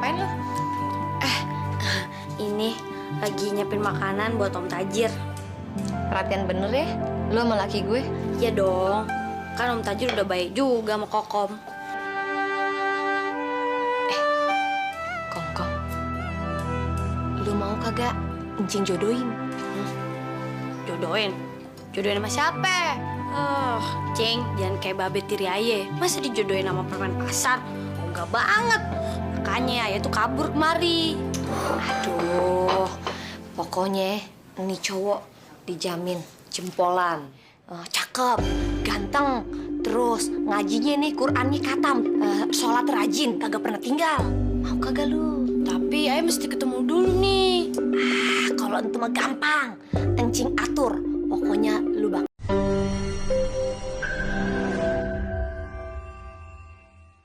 ngapain lo? Ini lagi nyiapin makanan buat Om Tajir. Perhatian bener ya, lo sama laki gue. Iya dong, kan Om Tajir udah baik juga sama Kokom. Kongkong, lo mau kagak encing jodohin? Jodohin? Jodohin sama siapa? Cing, jangan kayak babe tiri aye. Masa dijodohin sama permen pasar? Oh, enggak banget. Makanya ayah tuh kabur kemari. Aduh, pokoknya nih cowok dijamin jempolan, cakep, ganteng, terus ngajinya nih Qurannya katam, sholat rajin, kagak pernah tinggal. Mau kagak lu? Tapi ayah mesti ketemu dulu nih. Kalau itu mah gampang, encing atur, pokoknya lu bak.